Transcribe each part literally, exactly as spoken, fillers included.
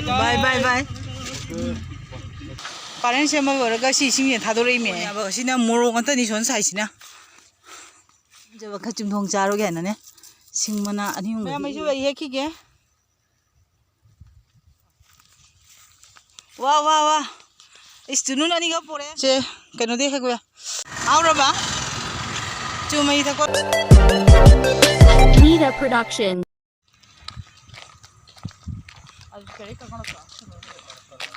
ꯕꯥꯏ, ꯕꯥꯏ, ꯕꯥꯏ꯫ ꯀꯥꯔꯦꯟ ꯁꯦꯝꯕ ꯂꯣꯏꯔꯒ ꯁꯤ ꯏꯁꯤꯡꯁꯦ ꯊꯥꯗꯣꯔꯛꯏꯃꯦ꯫ ꯑꯁꯤꯅ ꯃꯣꯔꯣꯛ ꯉꯥꯛꯇꯅꯤ ꯁꯣꯝ ꯁꯥꯏꯁꯤꯅ꯫ ꯖꯕ ꯈꯔ ꯆꯨꯝꯊꯣꯡ ꯆꯥꯔꯨꯒꯦ ꯍꯥꯏꯅꯅꯦ꯫ ꯁꯤꯡ ꯃꯅꯥ ꯑꯅꯤ ꯑꯍꯨꯝ ꯃꯌꯥꯝ, ꯑꯩꯁꯨ ꯍꯦꯛꯈꯤꯒꯦ꯫ ꯋꯥ, ꯋꯥ, ꯋꯥ꯫ ꯏꯁ, ꯇꯨꯅꯨꯅ ꯑꯅꯤꯈꯛ ꯄꯣꯔꯛꯑꯦ꯫ ꯁꯦ, ꯀꯩꯅꯣꯗꯤ ꯍꯦꯛꯄ ꯌꯥꯏ꯫ ꯍꯥꯎꯔꯕ? ꯆꯨꯝꯃꯩ ꯊꯛꯄ꯫ Nida Production.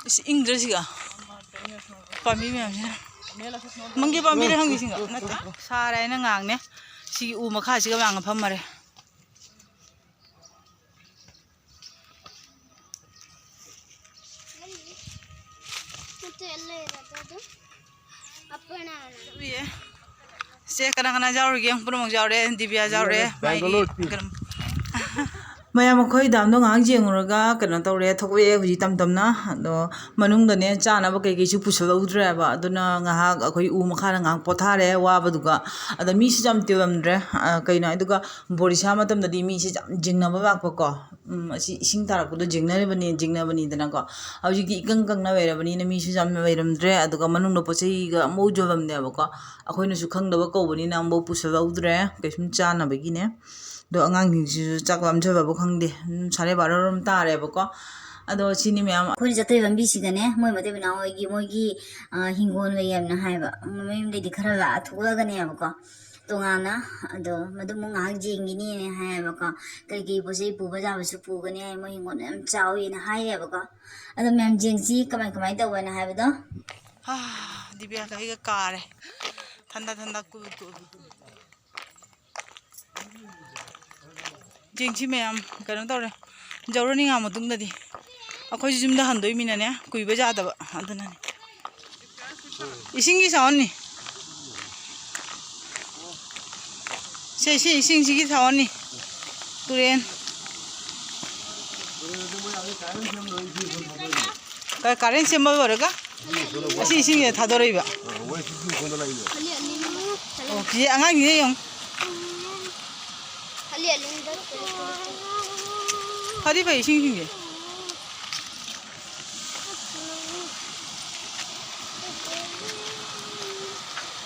ꯏꯁ, ꯏꯪꯗ꯭ꯔ ꯁꯤꯒ? ꯄꯥꯝꯕꯤ ꯃꯌꯥꯝꯁꯤꯅ꯫ ꯃꯪꯒꯤ ꯄꯥꯝꯕꯤꯔ ꯈꯪꯗꯦ ꯁꯤꯒ? ꯅꯠꯇꯦ꯫ ꯁꯥꯔꯦ ꯍꯥꯏꯅ ꯉꯥꯡꯅꯦ꯫ ꯁꯤꯒꯤ ꯎ ꯃꯈꯥꯁꯤꯒ ꯃꯌꯥꯝꯒ ꯐꯝꯃꯔꯦ꯫ ꯆꯠꯂꯨꯏꯌꯦ꯫ ꯁꯦ, ꯀꯅꯥ ꯀꯅꯥ ꯌꯥꯎꯔꯤꯒꯦ? ꯄꯨꯝꯅꯃꯛ ꯌꯥꯎꯔꯦ, ꯗꯤꯕꯤꯌꯥ ꯌꯥꯎꯔꯦ, ꯃꯥꯒꯤ ꯀꯩꯅꯣ꯫ ꯃꯌꯥꯝ ꯑꯩꯈꯣꯏ ꯗꯥꯝꯗꯣ ꯉꯥꯏꯍꯥꯛ ꯌꯦꯡꯉꯨꯔꯒ ꯀꯩꯅꯣ ꯇꯧꯔꯦ, ꯊꯣꯛꯂꯛꯑꯦ ꯍꯧꯖꯤꯛ ꯇꯝ ꯇꯝꯅ꯫ ꯑꯗꯣ ꯃꯅꯨꯡꯗꯅꯦ ꯆꯥꯅꯕ ꯀꯩꯀꯩꯁꯨ ꯄꯨꯁꯜꯍꯧꯗ꯭ꯔꯦꯕ, ꯑꯗꯨꯅ ꯉꯥꯏꯍꯥꯛ ꯑꯩꯈꯣꯏ ꯎ ꯃꯈꯥꯗ ꯉꯥꯏꯍꯥꯛ ꯄꯣꯊꯥꯔꯦ ꯋꯥꯕꯗꯨꯒ꯫ ꯑꯗ ꯃꯤꯁꯨ ꯌꯥꯝ ꯇꯤꯜꯂꯝꯗ꯭ꯔꯦ꯫ ꯑ, ꯀꯩꯅꯣ ꯍꯥꯏꯗꯨꯒ ꯕꯣꯔꯤꯁꯥ ꯃꯇꯝꯗꯗꯤ ꯃꯤꯁꯦ ꯌꯥꯝ ꯌꯦꯡꯅꯕ ꯂꯥꯛꯄꯀꯣ꯫ ꯎꯝ, ꯑꯁꯤ ꯏꯁꯤꯡ ꯇꯥꯔꯛꯄꯗꯣ ꯌꯦꯡꯅꯔꯤꯕꯅꯤ, ꯌꯦꯡꯅꯕꯅꯤꯗꯅꯀꯣ꯫ ꯍꯧꯖꯤꯛꯇꯤ ꯏꯀꯪ ꯀꯪꯅ ꯂꯩꯔꯕꯅꯤꯅ ꯃꯤꯁꯨ ꯌꯥꯝꯅ ꯂꯩꯔꯝꯗ꯭ꯔꯦ, ꯑꯗꯨꯒ ꯃꯅꯨꯡꯗ ꯄꯣꯠ ꯆꯩꯒ ꯑꯃꯐꯥꯎ ꯌꯣꯜꯂꯝꯗꯦꯕꯀꯣ꯫ ꯑꯩꯈꯣꯏꯅꯁꯨ ꯈꯪꯗꯕ ꯀꯧꯕꯅꯤꯅ ꯑꯃꯐꯥꯎ ꯄꯨꯁꯜꯍꯧꯗ꯭ꯔꯦ ꯀꯩꯁꯨꯝ ꯆꯥꯅꯕꯒꯤꯅꯦ꯫ ꯑꯗꯣ ꯑꯉꯥꯡꯁꯤꯡꯁꯤꯁꯨ ꯆꯥꯛ ꯂꯥꯝꯖꯕꯕꯨ ꯈꯪꯗꯦ꯫ ꯎꯝ, ꯁꯥꯔꯦ ꯕꯥꯔꯣ ꯔꯣꯝ ꯇꯥꯔꯦꯕꯀꯣ꯫ ꯑꯗꯣ ꯁꯤꯅꯤ ꯃꯌꯥꯝ꯫ ꯑꯩꯈꯣꯏꯅ ꯆꯠꯇꯣꯏ ꯂꯝꯕꯤꯁꯤꯗꯅꯦ, ꯃꯣꯏ ꯃꯇꯩ ꯃꯅꯥꯎ ꯍꯣꯏꯒꯤ, ꯃꯣꯏꯒꯤ, ꯑ, ꯍꯤꯡꯒꯣꯜ ꯂꯩꯌꯦꯕꯅ ꯍꯥꯏꯕ꯫ ꯃꯌꯨꯝꯗꯩꯗꯤ ꯈꯔ ꯂꯥꯛꯑ ꯊꯣꯛꯂꯛꯑꯒꯅꯦꯕꯀꯣ꯫ ꯇꯣꯉꯥꯟꯅ꯫ ꯑꯗꯣ ꯃꯗꯨꯃꯨꯛ ꯉꯥꯏꯍꯥꯛ ꯌꯦꯡꯈꯤꯅꯤꯅ ꯍꯥꯏꯌꯦꯕꯀꯣ꯫ ꯀꯔꯤ ꯀꯔꯤ ꯄꯣꯠ ꯆꯩ ꯄꯨꯕ ꯌꯥꯕꯁꯨ ꯄꯨꯒꯅꯤ ꯍꯥꯏ, ꯃꯣꯏ ꯍꯤꯡꯒꯣꯜ ꯌꯥꯝ ꯆꯥꯎꯋꯦꯅ ꯍꯥꯏꯌꯦꯕꯀꯣ꯫ ꯑꯗꯣ ꯃꯌꯥꯝ ꯌꯦꯡꯁꯤ ꯀꯃꯥꯏ ꯀꯃꯥꯏ ꯇꯧꯕꯅ ꯍꯥꯏꯕꯗꯣ꯫ ꯍꯥ, ꯗꯤꯕꯤꯌꯥꯒ ꯑꯩꯒ ꯀꯥꯔꯦ꯫ ꯊꯟꯗ ꯊꯟꯗ ꯀꯨ-, ꯀꯨ-, ꯌꯦꯡꯁꯤ ꯃꯌꯥꯝ, ꯀꯩꯅꯣ ꯇꯧꯔꯦ꯫ ꯖꯧꯔꯅꯤ ꯉꯥ ꯃꯇꯨꯡꯗꯗꯤ꯫ ꯑꯩꯈꯣꯏꯁꯨ ꯌꯨꯝꯗ ꯍꯟꯗꯣꯏꯃꯤꯅꯅꯦ, ꯀꯨꯏꯕ ꯌꯥꯗꯕ꯫ ꯑꯗꯨꯅꯅꯦ꯫ ꯏꯁꯤꯡꯒꯤ ꯁꯥꯎꯟꯅꯤ꯫ ꯁꯦ, ꯁꯤ ꯏꯁꯤꯡꯁꯤꯒꯤ ꯁꯥꯎꯟꯅꯤ꯫ ꯇꯨꯔꯦꯟ꯫ ꯀ-, ꯀꯥꯔꯦꯟ ꯁꯦꯝꯕ ꯂꯣꯏꯔꯒ ꯑꯁꯤ ꯏꯁꯤꯡꯁꯦ ꯊꯥꯗꯣꯔꯛꯏꯕ꯫ ꯑꯣ, ꯁꯤ ꯑꯉꯥꯡꯁꯤꯡꯁꯦ ꯌꯦꯡꯉꯨ꯫ ꯐꯗꯤ ꯐꯩ ꯏꯁꯤꯡꯁꯤꯡꯁꯦ꯫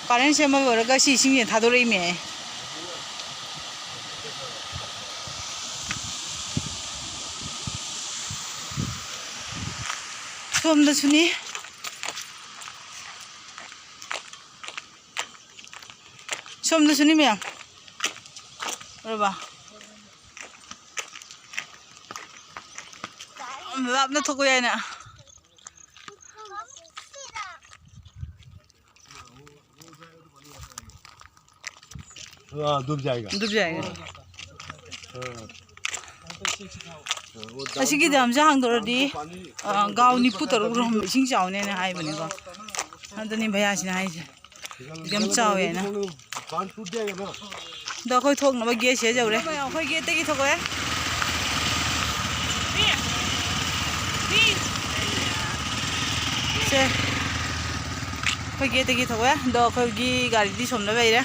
ꯄꯥꯔꯦꯟ ꯁꯦꯝꯕ ꯂꯣꯏꯔꯒ ꯁꯤ ꯏꯁꯤꯡꯁꯦ ꯊꯥꯗꯣꯔꯛꯏꯃꯦ꯫ ꯁꯣꯝꯗꯁꯨꯅꯤ꯫ ꯁꯣꯝꯗꯁꯨꯅꯤ ꯃꯌꯥꯝ꯫ ꯎꯔꯕ? ꯌꯥꯝ ꯂꯥꯞꯅ ꯊꯣꯛꯄ ꯌꯥꯏꯅ꯫ हाँ, डूब जाएगा। डूब जाएगा। हाँ। ꯑꯁꯤꯒꯤ ꯗꯥꯝꯁꯦ ꯍꯥꯡꯗꯣꯔꯗꯤ, ꯑ, ꯒꯥꯎ ꯅꯤꯐꯨ ꯇꯔꯨꯛ ꯔꯣꯝ ꯏꯁꯤꯡ ꯆꯥꯎꯅꯦꯅ ꯍꯥꯏꯕꯅꯤꯀꯣ꯫ ꯑꯗꯨꯅꯤ ꯚꯩꯌꯥꯁꯤꯅ ꯍꯥꯏꯁꯦ꯫ ꯌꯥꯝ ꯆꯥꯎꯋꯦꯅ꯫ ꯑꯗꯣ ꯑꯩꯈꯣꯏ ꯊꯣꯛꯅꯕ ꯒꯦꯠꯁꯦ ꯌꯧꯔꯦ꯫ ꯑꯩꯈꯣꯏ ꯒꯦꯠꯇꯒꯤ ꯊꯣꯛꯂꯛꯑꯦ꯫ ꯁꯦ꯫ ꯑꯩꯈꯣꯏ ꯒꯦꯠꯇꯒꯤ ꯊꯣꯛꯂꯛꯑꯦ꯫ ꯑꯗꯣ ꯑꯩꯈꯣꯏꯒꯤ ꯒꯥꯔꯤꯗꯤ ꯁꯣꯝꯗ ꯂꯩꯔꯦ꯫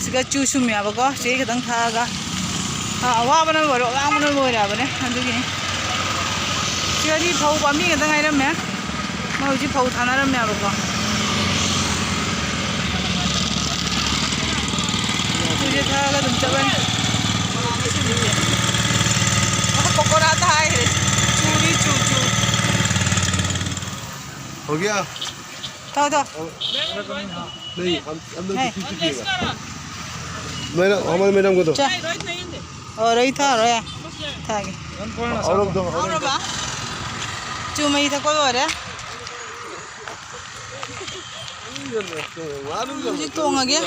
ꯁꯤꯒ ꯆꯨ ꯁꯨꯝꯃꯦꯕꯀꯣ꯫ ꯁꯤꯒ ꯈꯤꯇꯪ ꯊꯛꯑꯒ꯫ ꯑꯥ, ꯑꯋꯥꯕꯅ ꯂꯣꯏꯔꯦ, ꯑꯋꯥꯕꯅ ꯂꯣꯏꯔꯕꯅꯦ꯫ ꯑꯗꯨꯒꯤꯅꯤ꯫ ꯁꯤꯗꯗꯤ ꯐꯧ ꯄꯥꯝꯕꯤ ꯉꯥꯛꯇ ꯉꯥꯏꯔꯝꯃꯦ꯫ ꯃꯣꯏ ꯍꯧꯖꯤꯛ ꯐꯧ ꯊꯥꯅꯔꯝꯃꯦꯕꯀꯣ꯫ ꯆꯨꯁꯦ ꯊꯛꯑꯒ ꯑꯗꯨꯝ ꯆꯠꯂꯅꯤ꯫ ꯑꯁ, ꯀꯣꯀꯣꯅꯠ ꯍꯥꯏꯈ꯭ꯔꯦ꯫ ꯆꯨꯅꯤ, ꯆꯨ, ꯆꯨ꯫ हो गया? ꯊꯥꯎ, ꯊꯥꯎ꯫ नहीं, हम, हम लोग नहीं। किसी को पिएगा। मैडम, हमारे मैडम को दो। चा। और वही था, और है। था आगे। और अब दो, और अब दो। ꯍꯧꯔꯕ? ꯆꯨ ꯃꯍꯤ ꯊꯛꯄ ꯂꯣꯏꯔꯦ꯫ ꯍꯧꯖꯤꯛ ꯇꯣꯡꯉꯒꯦ꯫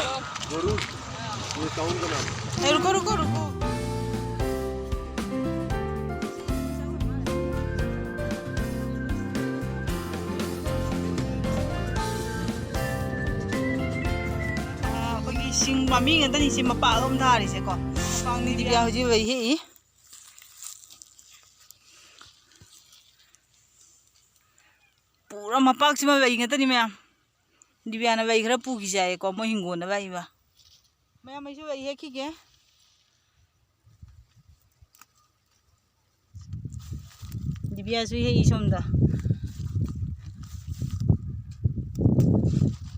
ꯉꯥꯏ, ꯔꯨꯀꯣ, ꯔꯨꯀꯣ, ꯔꯨꯀꯣ꯫ ꯑꯩꯈꯣꯏꯒꯤ ꯁꯤꯡ ꯄꯥꯝꯕꯤ ꯉꯥꯛꯇꯅꯤ ꯁꯤ ꯃꯄꯥꯛ ꯑꯍꯨꯝ ꯊꯥꯔꯤꯁꯦꯀꯣ꯫ ꯃꯄꯥꯛꯅꯤ ꯗꯤꯕꯤꯌꯥ ꯍꯧꯖꯤꯛ ꯂꯩ ꯍꯦꯛꯏ꯫ ꯄꯨꯔꯥ ꯃꯄꯥꯛꯁꯤꯃ ꯂꯩ ꯉꯥꯛꯇꯅꯤ ꯃꯌꯥꯝ꯫ ꯗꯤꯕꯤꯌꯥꯅ ꯂꯩ ꯈꯔ ꯄꯨꯈꯤꯁꯦ ꯍꯥꯏꯌꯦꯀꯣ, ꯃꯣꯏ ꯍꯤꯡꯒꯣꯜꯗ ꯂꯩꯕ꯫ ꯃꯌꯥꯝ ꯑꯩꯁꯨ ꯂꯩ ꯍꯦꯛꯈꯤꯒꯦ꯫ ꯗꯤꯕꯤꯌꯥꯁꯨ ꯍꯦꯛꯏ ꯁꯣꯝꯗ꯫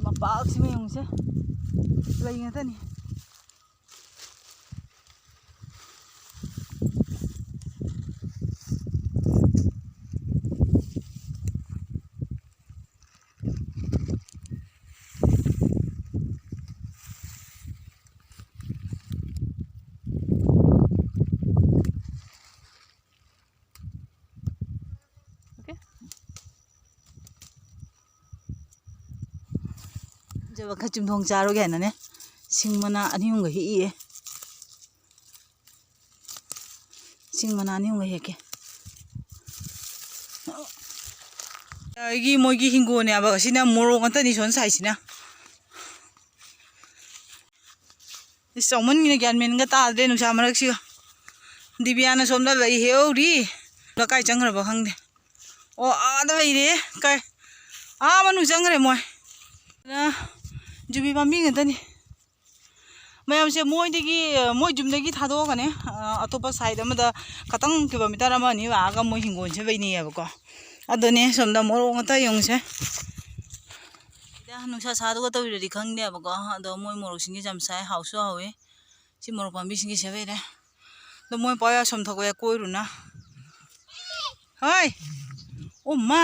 ꯃꯄꯥ ꯂꯩ ꯉꯥꯛꯇꯅꯤ꯫ ꯖꯕ ꯈꯔ ꯆꯨꯝꯊꯣꯡ ꯆꯥꯔꯨꯒꯦ ꯍꯥꯏꯅꯅꯦ, ꯁꯤꯡ ꯃꯅꯥ ꯑꯅꯤ ꯑꯍꯨꯝꯒ ꯍꯦꯛꯏꯌꯦ꯫ ꯁꯤꯡ ꯃꯅꯥ ꯑꯅꯤ ꯑꯍꯨꯝꯒ ꯍꯦꯛꯀꯦ꯫ ꯑꯩꯒꯤ ꯃꯣꯏꯒꯤ ꯍꯤꯡꯒꯣꯜꯅꯦꯕ ꯑꯁꯤꯅ, ꯃꯣꯔꯣꯛ ꯉꯥꯛꯇꯅꯤ ꯁꯣꯝ ꯁꯥꯏꯁꯤꯅ꯫ ꯏꯁ, ꯆꯥꯎꯃꯟꯒꯤꯅ ꯒ꯭ꯌꯥꯟ ꯃꯦꯟꯒ ꯇꯥꯗ꯭ꯔꯦ ꯅꯨꯡꯁꯥ ꯃꯔꯛꯁꯤꯒ꯫ ꯗꯤꯕꯤꯌꯥꯅ ꯁꯣꯝꯗ ꯂꯩ ꯍꯦꯛꯍꯧꯔꯤ꯫ ꯀꯥꯏ ꯆꯪꯈ꯭ꯔꯕ ꯈꯪꯗꯦ꯫ ꯑꯣ, ꯑꯥꯗ ꯂꯩꯔꯦ꯫ ꯀꯥꯏ? ꯑꯥ, ꯃꯅꯨꯡ ꯆꯪꯈ꯭ꯔꯦ ꯃꯣꯏ꯫ ꯑꯗꯨꯅ ꯌꯨꯕꯤ ꯄꯥꯝꯕꯤ ꯉꯥꯛꯇꯅꯤ꯫ ꯃꯌꯥꯝꯁꯦ ꯃꯣꯏꯗꯒꯤ, ꯃꯣꯏ ꯌꯨꯝꯗꯒꯤ ꯊꯥꯗꯣꯛꯑꯒꯅꯦ, ꯑ, ꯑꯇꯣꯞꯄ ꯁꯥꯏꯠ ꯑꯃꯗ ꯈꯇꯪ ꯀꯤꯂꯣꯃꯤꯇꯔ ꯑꯃ ꯑꯅꯤ ꯂꯥꯛꯑꯒ ꯃꯣꯏ ꯍꯤꯡꯒꯣꯜꯁꯦ ꯂꯩꯅꯩꯌꯦꯕꯀꯣ꯫ ꯑꯗꯨꯅꯦ ꯁꯣꯝꯗ ꯃꯣꯔꯣꯛ ꯉꯥꯛꯇ ꯌꯦꯡꯉꯨꯁꯦ꯫ ꯁꯤꯗ ꯅꯨꯡꯁꯥ ꯁꯥꯗꯨꯒ ꯇꯧꯔꯤꯔꯗꯤ ꯈꯪꯗꯦꯕꯀꯣ꯫ ꯑꯗꯣ ꯃꯣꯏ ꯃꯣꯔꯣꯛꯁꯤꯡꯁꯦ ꯌꯥꯝ ꯁꯥꯏ, ꯍꯥꯎꯁꯨ ꯍꯥꯎꯋꯦ꯫ ꯁꯤ ꯃꯣꯔꯣꯛ ꯄꯥꯝꯕꯤꯁꯤꯡꯁꯦ ꯁꯦꯕꯩꯔꯦ꯫ ꯑꯗꯣ ꯃꯣꯏ ꯄꯥꯎ ꯌꯥ ꯁꯣꯝ ꯊꯣꯛꯄ ꯌꯥ ꯀꯣꯏꯔꯨꯅ꯫ ꯍꯣꯏ꯫ ꯑꯣ ꯃꯥ꯫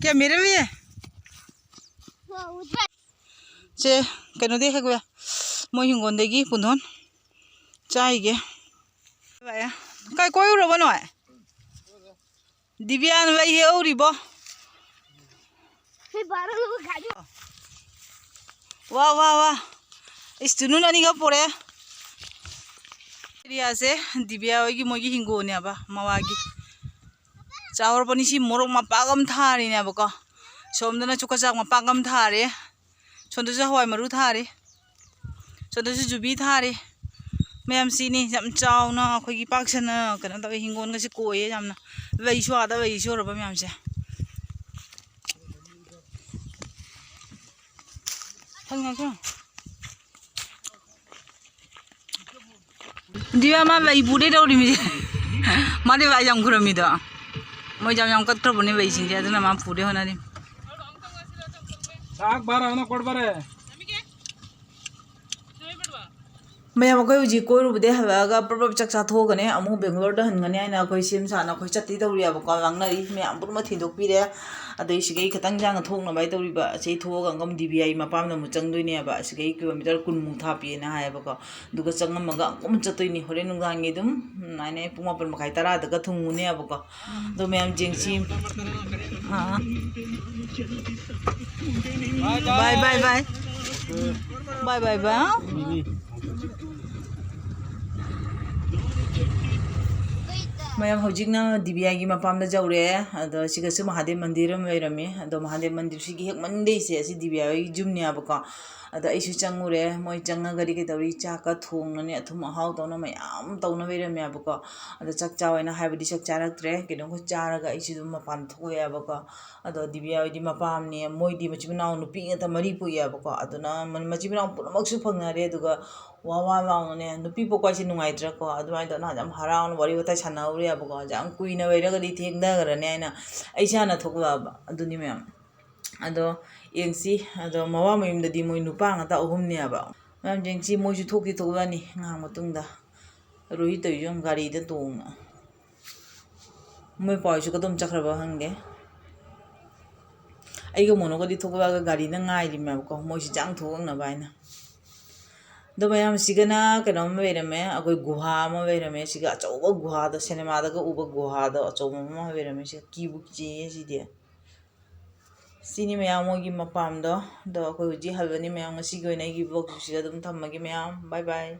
ꯀꯌꯥ ꯃꯦꯔꯦ ꯂꯨꯏ? ꯁꯦ, ꯀꯩꯅꯣꯗꯤ ꯍꯦꯛꯄ ꯌꯥꯏ꯫ ꯃꯣꯏ ꯍꯤꯡꯒꯣꯜꯗꯒꯤ ꯄꯨꯡꯗꯣꯟ ꯆꯥꯏꯒꯦ꯫ ꯀꯥꯏ ꯀꯣꯏꯔꯨꯔꯕ ꯅꯣꯏ? ꯗꯤꯕꯤꯌꯥꯅ ꯂꯩ ꯍꯦꯛꯍꯧꯔꯤꯕꯣ꯫ ꯋꯥ, ꯋꯥ, ꯋꯥ꯫ ꯏꯁ, ꯇꯨꯅꯨ ꯑꯅꯤꯒ ꯄꯣꯔꯛꯑꯦ꯫ ꯑꯦꯔꯤꯌꯥꯁꯦ ꯗꯤꯕꯤꯌꯥ ꯍꯣꯏꯒꯤ, ꯃꯣꯏꯒꯤ ꯍꯤꯡꯒꯣꯜꯅꯦꯕ, ꯃꯋꯥꯒꯤ꯫ ꯆꯥꯎꯔꯕꯅꯤ꯫ ꯁꯤ ꯃꯣꯔꯣꯛ ꯃꯄꯥꯛ ꯑꯃ ꯊꯥꯔꯤꯅꯦꯕꯀꯣ꯫ ꯁꯣꯝꯗꯅ ꯆꯨꯀꯆꯥꯛ ꯃꯄꯥꯛ ꯑꯃ ꯊꯥꯔꯦ꯫ ꯁꯣꯝꯗꯁꯨ ꯍꯋꯥꯏ ꯃꯔꯨ ꯊꯥꯔꯤ꯫ ꯁꯣꯝꯗꯁꯨ ꯌꯨꯕꯤ ꯊꯥꯔꯤ꯫ ꯃꯌꯥꯝꯁꯤꯅꯤ ꯌꯥꯝ ꯆꯥꯎꯅ ꯑꯩꯈꯣꯏꯒꯤ ꯄꯥꯛ ꯁꯟꯅ ꯀꯩꯅꯣ ꯇꯧꯋꯦ, ꯍꯤꯡꯒꯣꯜꯒꯁꯦ ꯀꯣꯏꯌꯦ ꯌꯥꯝꯅ꯫ ꯂꯩꯁꯨ ꯑꯥꯗ ꯂꯩꯁꯨ ꯌꯧꯔꯕ ꯃꯌꯥꯝꯁꯦ꯫ ꯊꯪꯉꯒ꯫ ꯗꯤꯕꯤꯌꯥ ꯃꯥ ꯂꯩ ꯄꯨꯗꯣꯏ ꯇꯧꯔꯤꯃꯤꯁꯦ꯫ ꯃꯥꯗꯤ ꯂꯥꯏ ꯌꯥꯝ ꯈꯨꯔꯝꯃꯤꯗꯣ꯫ ꯃꯣꯏ ꯌꯥꯝ ꯌꯥꯝ ꯀꯠꯈ꯭ꯔꯕꯅꯦ ꯂꯩꯁꯤꯡꯁꯦ, ꯑꯗꯨꯅ ꯃꯥ ꯄꯨꯗꯣꯏ ꯍꯣꯠꯅꯔꯤ꯫ ꯃꯌꯥꯝ, ꯑꯩꯈꯣꯏ ꯍꯧꯖꯤꯛ ꯀꯣꯏꯔꯨꯕꯗꯩ ꯍꯜꯂꯛꯑꯒ ꯄ꯭ꯔꯞ ꯄ꯭ꯔꯞ ꯆꯥꯛ ꯆꯥꯊꯣꯛꯑꯒꯅꯦ ꯑꯃꯨꯛ ꯕꯦꯡꯒ꯭ꯂꯣꯔꯗ ꯍꯟꯒꯅꯤ ꯍꯥꯏꯅ ꯑꯩꯈꯣꯏ ꯁꯦꯝ ꯁꯥꯅ ꯑꯩꯈꯣꯏ ꯆꯠꯇꯤ ꯇꯧꯔꯤꯑꯕꯀꯣ, ꯂꯥꯡꯅꯔꯤ꯫ ꯃꯌꯥꯝ ꯄꯨꯝꯅꯃꯛ ꯊꯤꯟꯗꯣꯛꯄꯤꯔꯦ꯫ ꯑꯗꯩ ꯁꯤꯒꯩ ꯈꯤꯇꯪ ꯏꯟꯖꯥꯡ ꯊꯣꯛꯅꯕ ꯍꯥꯏ ꯇꯧꯔꯤꯕ꯫ ꯁꯤ ꯊꯣꯛꯑꯒ ꯑꯃꯨꯛ ꯗꯤꯕꯤꯌꯥꯒꯤ ꯃꯄꯥꯝꯗ ꯑꯃꯨꯛ ꯆꯪꯗꯣꯏꯅꯦꯕ꯫ ꯁꯤꯒꯩ ꯀꯤꯂꯣꯃꯤꯇꯔ ꯀꯨꯟꯃꯨꯛ ꯊꯥꯞꯄꯤꯑꯅ ꯍꯥꯏꯌꯦꯕꯀꯣ꯫ ꯑꯗꯨꯒ ꯆꯪꯉꯝꯃꯒ ꯑꯃꯨꯛ ꯆꯠꯇꯣꯏꯅꯤ꯫ ꯍꯣꯔꯦꯟ ꯅꯨꯡꯗꯥꯡꯒꯤ ꯑꯗꯨꯝ, ꯎꯝ, ꯍꯥꯏꯅ ꯄꯨꯡ ꯃꯥꯄꯟ ꯃꯈꯥꯏ ꯇꯔꯥꯗꯒ ꯊꯨꯡꯉꯨꯅꯦꯕꯀꯣ꯫ ꯑꯗꯣ ꯃꯌꯥꯝ ꯌꯦꯡꯁꯤ꯫ ꯑꯥ꯫ Bye, bye, bye. Bye, bye, bye. ꯃꯌꯥꯝ, ꯍꯧꯖꯤꯛꯅ ꯗꯤꯕꯤꯌꯥꯒꯤ ꯃꯄꯥꯝꯗ ꯌꯧꯔꯦ꯫ ꯑꯗꯣ ꯁꯤꯒꯁꯨ ꯃꯍꯥꯗꯦꯕ ꯃꯟꯗꯤꯔ ꯑꯃ ꯂꯩꯔꯝꯃꯤ꯫ ꯑꯗꯣ ꯃꯍꯥꯗꯦꯕ ꯃꯟꯗꯤꯔꯁꯤꯒꯤ ꯍꯦꯛ ꯃꯅꯤꯡꯗꯩꯁꯦ ꯑꯁꯤ ꯗꯤꯕꯤꯌꯥ ꯍꯣꯏꯒꯤ ꯌꯨꯝꯅꯦꯕꯀꯣ꯫ ꯑꯗ ꯑꯩꯁꯨ ꯆꯪꯉꯨꯔꯦ꯫ ꯃꯣꯏ ꯆꯪꯉꯒꯗꯤ ꯀꯩꯗꯧꯔꯤ? ꯆꯥꯛꯀ ꯊꯣꯡꯉꯅꯤ, ꯑꯊꯨꯝ ꯑꯍꯥꯎ ꯇꯧꯅ ꯃꯌꯥꯝ ꯇꯧꯅ ꯂꯩꯔꯝꯃꯦꯕꯀꯣ꯫ ꯑꯗ ꯆꯥꯛ ꯆꯥꯎ ꯍꯥꯏꯅ ꯍꯥꯏꯕꯗꯤ ꯆꯥꯛ ꯆꯥꯔꯛꯇ꯭ꯔꯦ꯫ ꯀꯩꯅꯣꯝꯈꯛ ꯆꯥꯔꯒ ꯑꯩꯁꯨ ꯑꯗꯨꯝ ꯃꯄꯥꯟ ꯊꯣꯛꯂꯛꯑꯦꯕꯀꯣ꯫ ꯑꯗꯣ ꯗꯤꯕꯤꯌꯥ ꯍꯣꯏꯗꯤ ꯃꯄꯥꯝꯅꯦ, ꯃꯣꯏꯗꯤ ꯃꯆꯤꯟ ꯃꯅꯥꯎ ꯅꯨꯄꯤ ꯉꯥꯛꯇ ꯃꯔꯤ ꯄꯣꯛꯑꯦꯕꯀꯣ꯫ ꯑꯗꯨꯅ ꯃ-, ꯃꯆꯤꯟ ꯃꯅꯥꯎ ꯄꯨꯝꯅꯃꯛꯁꯨ ꯐꯪꯅꯔꯦ꯫ ꯑꯗꯨꯒ ꯋꯥ ꯋꯥ ꯂꯥꯎꯅꯅꯦ, ꯅꯨꯄꯤ ꯄꯣꯛꯄ ꯍꯥꯏꯁꯦ ꯅꯨꯡꯉꯥꯏꯇ꯭ꯔꯥꯀꯣ? ꯑꯗꯨꯃꯥꯏꯅ ꯇꯧꯗꯅ ꯌꯥꯝ ꯍꯔꯥꯎꯅ ꯋꯥꯔꯤ ꯋꯥꯇꯥꯏ ꯁꯥꯟꯅꯍꯧꯔꯦꯕꯀꯣ꯫ ꯌꯥꯝ ꯀꯨꯏꯅ ꯂꯩꯔꯒꯗꯤ ꯊꯦꯡꯊꯈ꯭ꯔꯅꯤ ꯍꯥꯏꯅ ꯑꯩꯁꯦ ꯍꯥꯟꯅ ꯊꯣꯛꯂꯛꯑꯕ꯫ ꯑꯗꯨꯅꯤ ꯃꯌꯥꯝ꯫ ꯑꯗꯣ ꯌꯦꯡꯁꯤ꯫ ꯑꯗꯣ ꯃꯋꯥ ꯃꯌꯨꯝꯗꯗꯤ ꯃꯣꯏ ꯅꯨꯄꯥ ꯉꯥꯛꯇ ꯑꯍꯨꯝꯅꯦꯕ꯫ ꯃꯌꯥꯝ ꯌꯦꯡꯁꯤ, ꯃꯣꯏꯁꯨ ꯊꯣꯛꯇꯤ ꯊꯣꯛꯂꯛꯑꯅꯤ ꯉꯥꯏꯍꯥꯛ ꯃꯇꯨꯡꯗ꯫ ꯔꯣꯍꯤꯠ ꯇꯧꯔꯤꯁꯨ ꯌꯦꯡꯉꯨ, ꯒꯥꯔꯤꯗ ꯇꯣꯡꯅ꯫ ꯃꯣꯏ ꯄꯥꯎꯁꯨ ꯀꯗꯣꯝ ꯆꯠꯈ꯭ꯔꯕ ꯈꯪꯗꯦ꯫ ꯑꯩꯒ ꯃꯣꯅꯣꯒꯗꯤ ꯊꯣꯛꯂꯛꯑꯒ ꯒꯥꯔꯤꯗ ꯉꯥꯏꯔꯤꯃꯦꯕꯀꯣ, ꯃꯣꯏꯁꯤ ꯆꯥꯡ ꯊꯣꯛꯂꯛꯅꯕ ꯍꯥꯏꯅ꯫ ꯑꯗꯣ ꯃꯌꯥꯝ, ꯁꯤꯒꯅ ꯀꯩꯅꯣꯝ ꯂꯩꯔꯝꯃꯦ, ꯑꯩꯈꯣꯏ ꯒꯨꯍꯥ ꯑꯃ ꯂꯩꯔꯝꯃꯦ꯫ ꯁꯤꯒ ꯑꯆꯧꯕ ꯒꯨꯍꯥꯗꯣ, ꯁꯤꯅꯦꯃꯥꯗꯒ ꯎꯕ ꯒꯨꯍꯥꯗꯣ ꯑꯆꯧꯕ ꯑꯃ ꯂꯩꯔꯝꯃꯦ꯫ ꯁꯤꯒ ꯀꯤꯕꯨ ꯀꯤꯖꯩꯌꯦ ꯁꯤꯗꯤ꯫ ꯁꯤꯅꯤ ꯃꯌꯥꯝ ꯃꯣꯏꯒꯤ ꯃꯄꯥꯝꯗꯣ꯫ ꯑꯗꯣ ꯑꯩꯈꯣꯏ ꯍꯧꯖꯤꯛ ꯍꯜꯂꯅꯤ ꯃꯌꯥꯝ꯫ ꯉꯁꯤꯒꯤ ꯑꯣꯏꯅ ꯑꯩꯒꯤ vlogꯁꯨ ꯁꯤꯗ ꯑꯗꯨꯝ ꯊꯝꯃꯒꯦ ꯃꯌꯥꯝ꯫ Bye bye꯫